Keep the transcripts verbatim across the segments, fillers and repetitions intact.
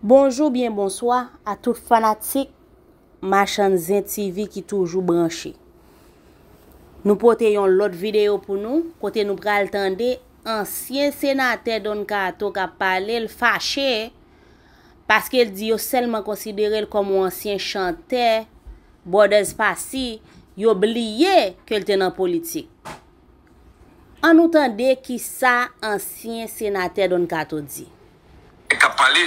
Bonjou byen bonswa a tout fanatik Machann Zen TV ki toujou branche. Nou pote yon lòt videyo pou nou, kote nou pral tande ansyen senatè Don Kato k ap pale, l fache paske l di yo sèlman konsidere l kòm yon ansyen chantè Brothers Passy, yo bliye ke l te nan politik. Ann nou tande kisa ansyen senatè Don Kato di. Nèg k ap pale,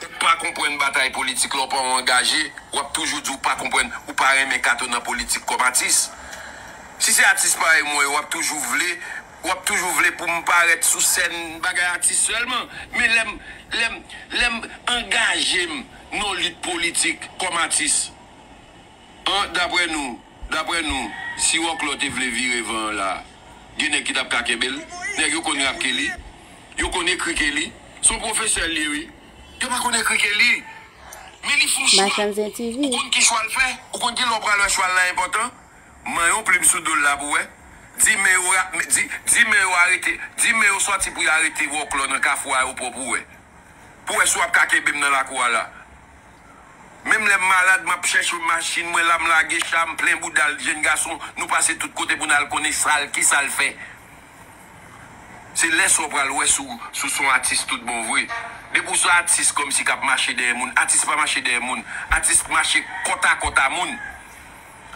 ou pa konprann batay politik la, ou pa angaje, w ap toujou di ou pa konprann, ou pa renmen Kato nan politik kòm atis. Si se atis parèy mwen yo, w ap toujou vle, w ap toujou vle pou m parèt sou sèn bagay atis sèlman. Men lè m, lè m, lè m angaje m nan lit politik kòm atis, an, daprè nou, daprè nou, si Wòklò te vle vire van an la, gen nèg ki t ap ka kenbe l? Nèg yo konn rap ke li, yo konn ekri ke li. Se yon pwofesè l ye, wi. Yo pa konn ekri ke li. Men li fon chwa. Machann Zen TV. Ou konn ki chwa l fè? Ou konn ki lè w pral wè chwa l la enpòtan? Manyen yon plim sou do l la pou wè. Di men yo ra-, di, di men yo arete, di men yo sòti pou y arete Wòklò nan kafou ayewopò pou wè. Pou wè si w ap ka kenbe m nan lakou a la. Menm lè m malad, m ap chèche yon machin, mwen la m lage cha, m plen bouda l, jenn gason, nou pase tout kote pou n al konnen sa l, kisa l fè. Se lè sa w pral wè si w, si w se yon atis tout bon vre. Depi w se yon atis kòmsi k ap mache dèyè moun, atis pa mache dèyè moun, atis mache kòtakòt a moun.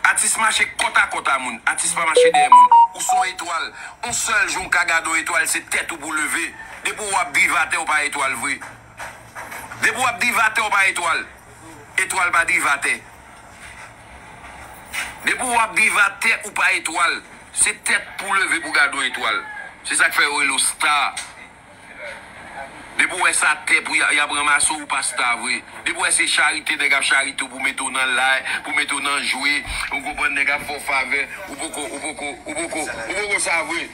Atis mache kòtakòt a moun, atis pa mache dèyè moun. Ou se yon etwal, yon sèl jou w ka gade yon etwal, se tèt ou pou leve. Depi w ap drive atè, w pa etwal vre. Depi w ap drive atè, w pa etwal. Etwal pa drive atè. Depi w ap drive atè, ou pa etwal. Se tèt pou leve pou gade yon etwal. Se sa k fè yo rele w star. Depi w wè sa tè pou y a-, y ap ranmase w, ou pa star vre. Depi w wè se charite nèg ap charite w pou mete w nan lay, pou mete w nan jwe, ou konprann, nèg ap fè w favè, ou poko, ou poko, ou poko, ou poko sa vre.